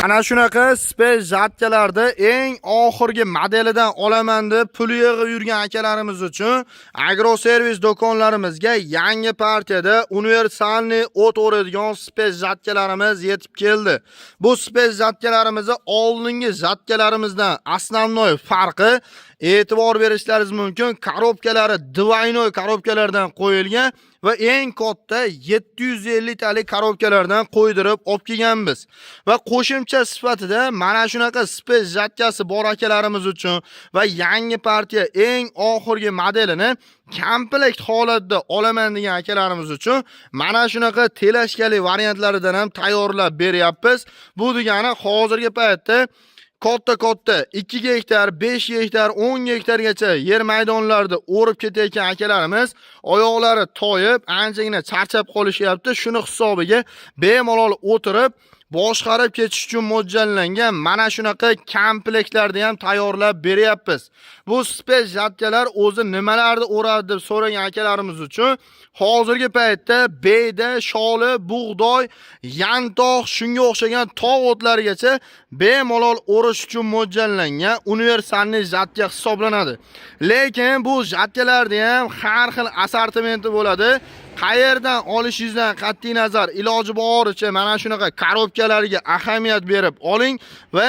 Mana shunaqa spes jatkalarda eng oxirgi modelidan olaman deb pul yig'ib yurgan akalarimiz uchun agroservis do'konlarimizga yangi partiyada universalniy o't o'radigan spes jatkalarimiz yetib keldi. Bu spes jatkalarimizni oldingi jatkalarimizdan основной farqi, e'tibor berishlaringiz mumkin, korobkalari двойной korobkalardan qo'yilgan va eng katta 750 talik korobkalardan qo'ydirib olib kelganmiz. Va qo'shimcha sifatida mana shunaqa spes jatkasi bor akalarimiz uchun va yangi partiya eng oxirgi modelini komplekt holatda olaman degan akalarimiz uchun mana shunaqa telashkali variantlaridan ham tayyorlab beryapmiz. Bu degani hozirgi paytda katta-katta 2 gektar, 5 gektar, 10 gektargacha yer maydonlarida o'rib ketayotgan akalarimiz oyoqlari toyib, anchagina charchab qolishyapti. Shuni hisobiga bemalol o'tirib boshqarib ketish uchun mo'ljallangan mana shunaqa komplektlarni ham tayyorlab beryapmiz. Bu spes jatkalar o'zi nimalarni o'radi deb so'ragan akalarimiz uchun hozirgi paytda beda, sholi, bug'doy, yantoq, shunga o'xshagan tog' o'tlarigacha bemalol o'rish uchun mo'ljallangan universalniy jatka hisoblanadi. Lekin bu jatkalarni ham har xil assortimenti bo'ladi. Qayerdan olishingizdan qat'iy nazar, iloji boricha mana shunaqa korobkalarga ahamiyat berib oling va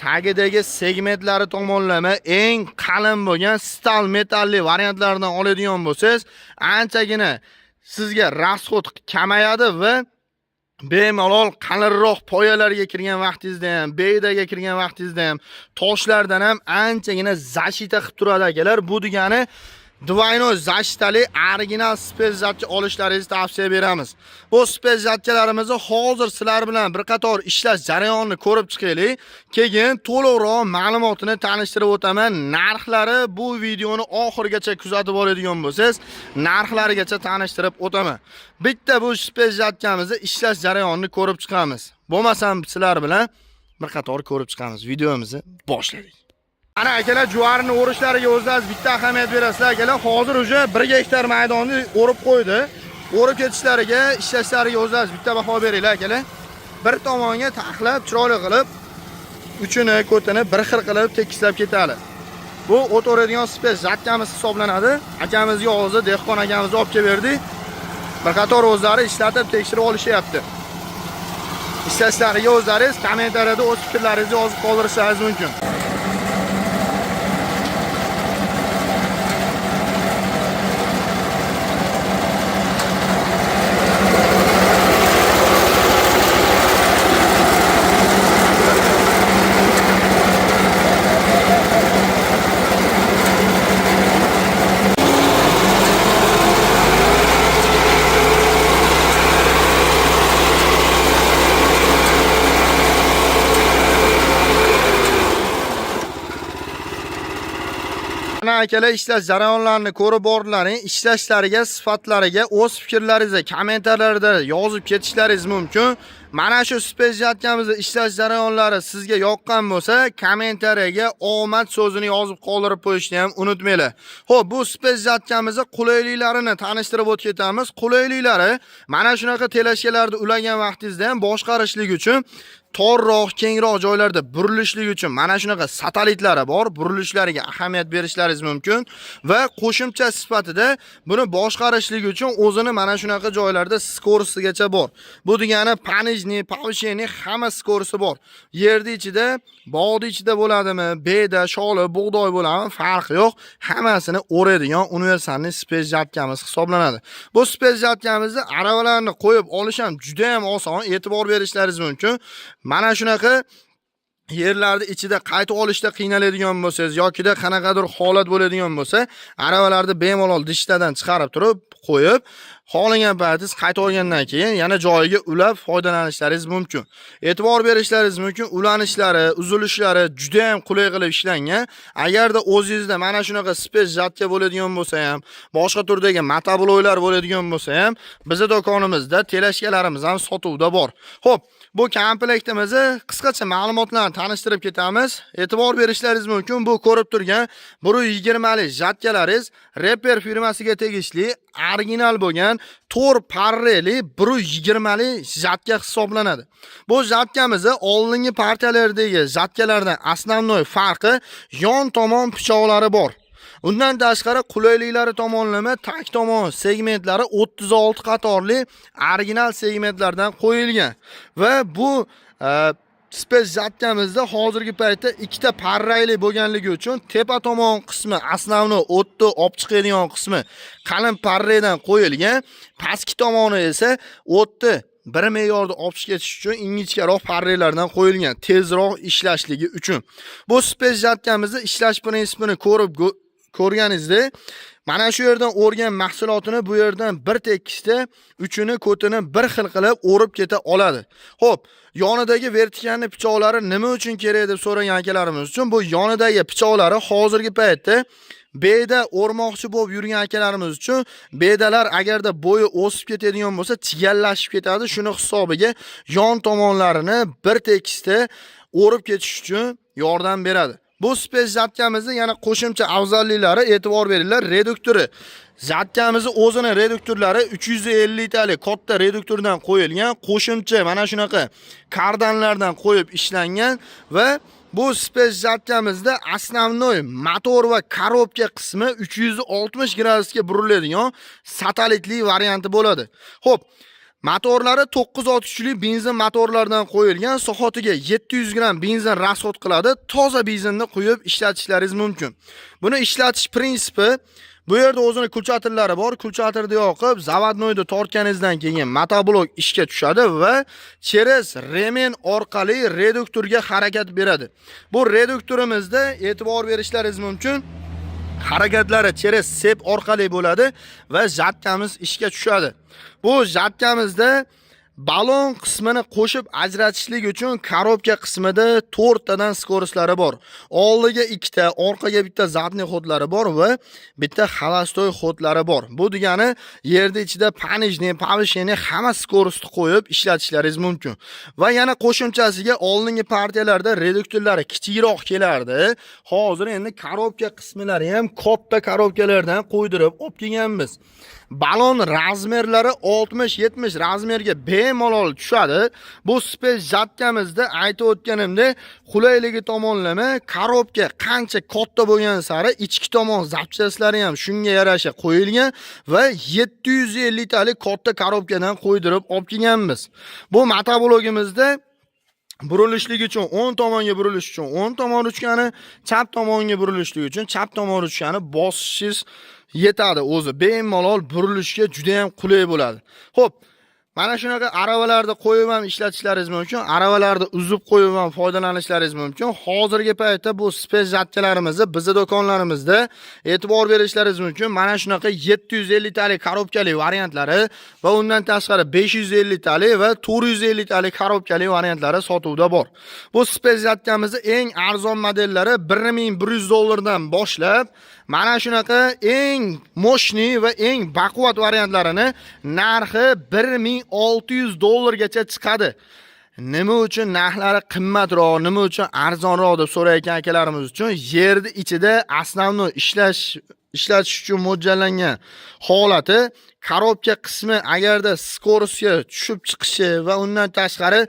tagidagi segmentlari tomonlama eng qalin bo'lgan stal metalli variantlardan oladigan bo'lsangiz, anchagina sizga расход kamayadi va bemalol qalinroq poyalarga kirgan vaqtingizda ham, bedaga kirgan vaqtingizda ham toshlardan ham anchagina защита qilib turadi akalar. Bu degani двойной защита li original spetsjatka olishlaringizni tavsiya beramiz. Bu spetsjatkalarimizni hozir sizlar bilan bir qator ishlash jarayonini ko'rib chiqaylik. Keyin to'liqroq ma'lumotini tanishtirib o'taman. Narxlari bu videoni oxirigacha kuzatib oladigan bo'lsangiz, narxlarigacha tanishtirib o'taman. Bitta bu spetsjatkamizni ishlash jarayonini ko'rib chiqamiz. Bo'lmasam sizlar bilan bir qator ko'rib chiqamiz. Videomizni boshladik. Ana akalar, juvarini o'rishlariga o'zlaringiz bitta ahamiyat berasizlar akalar. Hozir уже 1 gektar maydonni o'rib qo'ydi. O'rib ketishlariga, ishlashlariga o'zlaringiz bitta baho beringlar akalar. Bir tomonga taxlab, chiroyli qilib, uchini, ko'tini bir xil qilib tekislab ketadi. Bu o't o'radigan spes jatkamiz hisoblanadi. Akamizga hozir, dehqon akamizga olib kelib berdik. Bir qator o'zlari ishlatib tekshirib olishyapti. Ishlashlariga o'zlaringiz kommentariyada o'z fikrlaringizni yozib qoldirishingiz mumkin. Mana akalar, ishlash jarayonlarini ko'rib bordilaring, ishlashlariga, sifatlariga o'z fikrlaringizni kommentariylarda yozib ketishlaringiz mumkin. Mana shu spetsjatkamizda ishlash jarayonlari sizga yoqqan bo'lsa, kommentariyaga omad so'zini yozib qoldirib qo'yishni ham unutmanglar. Xo'p, bu spetsjatkamizni qulayliklarini tanishtirib o'tib ketamiz. Qulayliklari mana shunaqa telashkalarni ulagan vaqtingizda ham boshqarishlik uchun torroq, kengroq joylarda burilishlik uchun mana shunaqa satellitlari bor. Burilishlariga ahamiyat berishlaringiz mumkin va qo'shimcha sifatida buni boshqarishlik uchun o'zini mana shunaqa joylarda скорость igacha bor. Bu degani понижение, повышение hamma скорость i bor. Yerni ichida, bog'ni ichida bo'ladimi, beda, sholi, bug'doy bo'ladimi, farqi yo'q. Hammasini o'radigan universalniy spetsjatkamiz hisoblanadi. Bu spetsjatkamizni aravalarni qo'yib olish ham juda ham oson, e'tibor berishlaringiz mumkin. Mana shunaqa yerlarni ichida qaytib olishda qiynaladigan bo'lsangiz yokida qanaqadir holat bo'ladigan bo'lsa, aravalarni bemalol dishtadan chiqarib turib qo'yib, xohlagan paytingiz qaytib olgandan keyin yana joyiga ulab foydalanishlaringiz mumkin. E'tibor berishlaringiz mumkin, ulanishlari, uzilishlari juda ham qulay qilib ishlangan. Agarda o'zingizda mana shunaqa spes jatka bo'ladigan bo'lsa ham, boshqa turdagi motobloklar bo'ladigan bo'lsa ham, bizni do'konimizda telashkalarimiz ham sotuvda bor. Xo'p, Bu komplektimizni qisqacha ma'lumotlarni tanishtirib ketamiz. E'tibor berishlaringiz mumkin. Bu ko'rib turgan 120 lik жаткалариz Reper firmasiga tegishli original bo'lgan to'rt parreli 120 lik жатка hisoblanadi. Bu жаткamizni oldingi partiyalardagi жаткаlardan основной farqi yon tomon pichoqlari bor. Undan tashqari qulayliklari tomonlama tag tomon segmentlari 36 qatorli original segmentlardan qo'yilgan va bu спец жаткамizda hozirgi paytda ikkita parrayli bo'lganligi uchun tepa tomon qismi, основной o'tni olib chiqadigan qismi qalin parraydan qo'yilgan, pastki tomoni esa o'tni bir me'yorda olib chiqib ketish uchun ingichkaroq parraylardan qo'yilgan, tezroq ishlashligi uchun. Bu спец жаткamizni ishlash prinsipini ko'rib ko'rganingizda mana shu yerdan o'rgan mahsulotini bu yerdan bir tekisda uchini ko'tini bir xil qilib o'rib keta oladi. Xo'p, yonidagi вертикальный pichoqlari nima uchun kerak deb so'ragan akalarimiz uchun, bu yonidagi pichoqlari hozirgi paytda beda o'rmoqchi bo'lib yurgan akalarimiz uchun, bedalar agarda bo'yi o'sib ketadigan bo'lsa, chigallashib ketadi. Shuni hisobiga yon tomonlarini bir tekisda o'rib ketish uchun yordam beradi. Bu спец жаткamizni yana qo'shimcha afzalliklari, e'tibor beringlar, reduktori. Жаткamizni o'zini reduktorlari 350 talik katta reduktordan qo'yilgan, qo'shimcha mana shunaqa kardanlardan qo'yib ishlangan va bu спец жаткamizda основной motor va коробка qismi 360 gradusga buriladigan satellitli varianti bo'ladi. Xo'p, motorlari 9 ot kuchli benzin motorlardan qo'yilgan, soatiga 700 gramm benzin расход qiladi. Toza benzinni quyib ishlatishlaringiz mumkin. Buni ishlatish prinsipi: bu yerda o'zini включательlari bor. Включательni yoqib, заводнойni tortganingizdan keyin motoblok ishga tushadi va через remen orqali reduktorga harakat beradi. Bu reduktorimizda e'tibor berishlaringiz mumkin. Harakatlari через цепь orqali bo'ladi va жаткamiz ishga tushadi. Bu жаткamizda balon qismini qo'shib ajratishlik uchun коробка qismida to'rttadan скоростlari bor. Oldiga ikkita, orqaga bitta задний ходlari bor va bitta холостой ходlari bor. Bu degani yerda ichida понижение, повышение, hamma скоростni qo'yib ishlatishlaringiz mumkin. Va yana qo'shimchasiga oldingi partiyalarda reduktorlari kichikroq kelardi. Hozir endi коробка qismlari ham katta коробкаlardan qo'ydirib olib kelganmiz. Balon размерlari 60-70 размерga bemalol tushadi. Bu спец жаткamizda aytib o'tganimdek, qulayligi tomonlama коробка qancha katta bo'lgan sari ichki tomon запчастlari ham shunga yarasha qo'yilgan va 750 talik katta коробкаdan qo'ydirib olib kelganmiz. Bu motoblogimizda burilishlik uchun, o'ng tomonga burilish uchun o'ng tomon ruchkani, chap tomonga burilishlik uchun chap tomon ruchkani bosishingiz yetadi o'zi. Bemalol burilishga juda ham qulay bo'ladi. Xo'p, mana shunaqa aravalarda qo'yib ham ishlatishlaringiz mumkin, aravalarda uzib qo'yib ham foydalanishlaringiz mumkin. Hozirgi paytda bu спец жаткаlarimizni bizni do'konlarimizda, e'tibor berishlaringiz mumkin, mana shunaqa 750 talik коробкали variantlari va undan tashqari 550 talik va 450 talik коробкали variantlari sotuvda bor. Bu спец жаткamizni eng arzon modellari 1100 dollardan boshlab, mana shunaqa eng мощный va eng baquvvat variantlarini narxi 1600 dollargacha chiqadi. Nima uchun narxlari qimmatroq, nima uchun arzonroq deb so'rayotgan akalarimiz uchun, yerni ichida основной ishlatish uchun mo'ljallangan holati, коробка qismi agarda скоростga tushib chiqishi va undan tashqari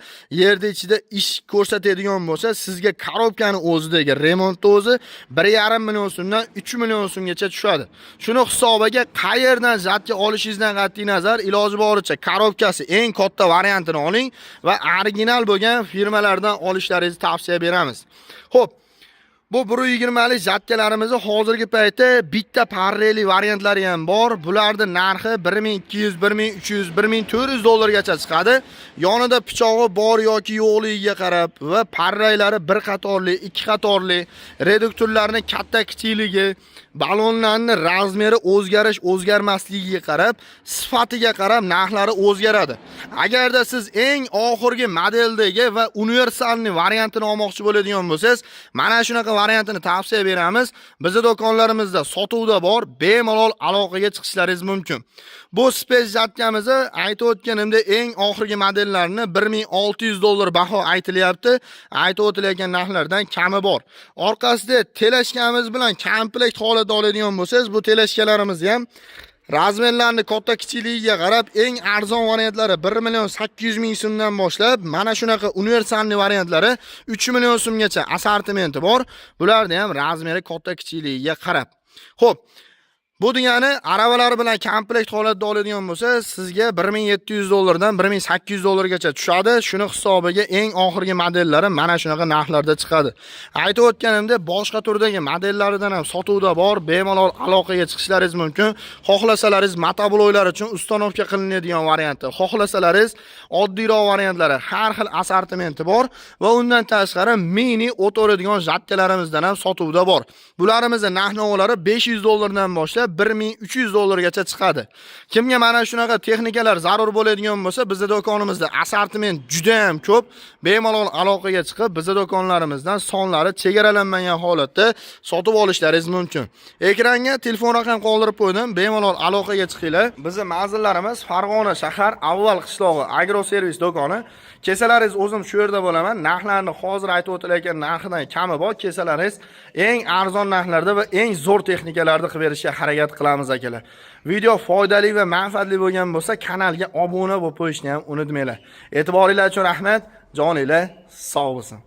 yerni ichida ish ko'rsatadigan bo'lsa, sizga коробкani o'zidagi remontni o'zi 1,5 million so'mdan 3 million so'mgacha tushadi. Shuni hisobiga qayerdan жатка olishingizdan qat'iy nazar, iloji boricha коробкasi eng katta variantini oling va original bo'lgan firmalardan olishlaringizni tavsiya beramiz. Xo'p, bu 120 lik жаткаlarimizni hozirgi paytda bitta parreli variantlari ham bor. Bularning narxi 1200, 1300, 1400 dollargacha chiqadi. Yonida pichog'i bor yoki yo'qligiga qarab va parraylari bir qatorli, ikki qatorli, reduktorlarning katta kichikligi, balonlarning размери o'zgarish o'zgarmasligiga qarab, sifatiga qarab narxlari o'zgaradi. Agarda siz eng oxirgi modeldagi va универсальный variantini olmoqchi bo'ladigan bo'lsangiz, mana shunaqa variantini tavsiya beramiz. Bizni do'konlarimizda sotuvda bor, bemalol aloqaga chiqishlaringiz mumkin. Bu спец жатка mizni aytib o'tganimdek eng oxirgi modellarini 1600 dollar baho aytilyapti. Aytib o'tilayotgan narxlardan kami bor. Orqasida тележка miz bilan komplekt holatda oladigan bo'lsangiz, bu тележка larimizni ham размер larni katta kichikligiga qarab eng arzon variantlari 1 million 800 ming so'mdan boshlab, mana shunaqa универсальный variantlari 3 million so'mgacha assortimenti bor. Bularni ham размер i katta kichikligiga qarab. Xo'p, bu degani aravalar bilan komplekt holatda oladigan bo'lsa, sizga 1700 dollardan 1800 dollargacha tushadi. Shuni hisobiga eng oxirgi modellari mana shunaqa narxlarda chiqadi. Aytib o'tganimdek, boshqa turdagi modellaridan ham sotuvda bor, bemalol aloqaga chiqishlaringiz mumkin. Xohlasalaringiz мотоблок lar uchun установка qilinadigan varianti, xohlasalaringiz oddiyroq variantlari, har xil assortimenti bor va undan tashqari mini o'tiradigan жатка larimizdan ham sotuvda bor. Bularimizni narx-navolari 500 dollardan boshlab 1300 dollargacha chiqadi. Kimga mana shunaqa texnikalar zarur bo'ladigan bo'lsa, bizni do'konimizda assortiment juda ham ko'p. Bemalol aloqaga chiqib, bizni do'konlarimizdan sonlari chegaralanmagan holatda sotib olishlaringiz mumkin. Ekranga telefon raqam qoldirib qo'ydim, bemalol aloqaga chiqinglar. Bizni manzillarimiz Farg'ona shahar, Avval qishlog'i, Agro Servis do'koni. Kelsalaringiz o'zim shu yerda bo'laman. Narxlarni hozir aytib o'tilayotgan narxidan kami bor. Kelsalaringiz eng arzon narxlarda va eng zo'r texnikalarni qilib berishga harakat qilamiz, akalar. Video foydali va manfaatli bo'lgan bo'lsa, kanalga obuna bo'lib qo'yishni ham unutmanglar. E'tiboringlar uchun rahmat. Joninglar sog' bo'lsin.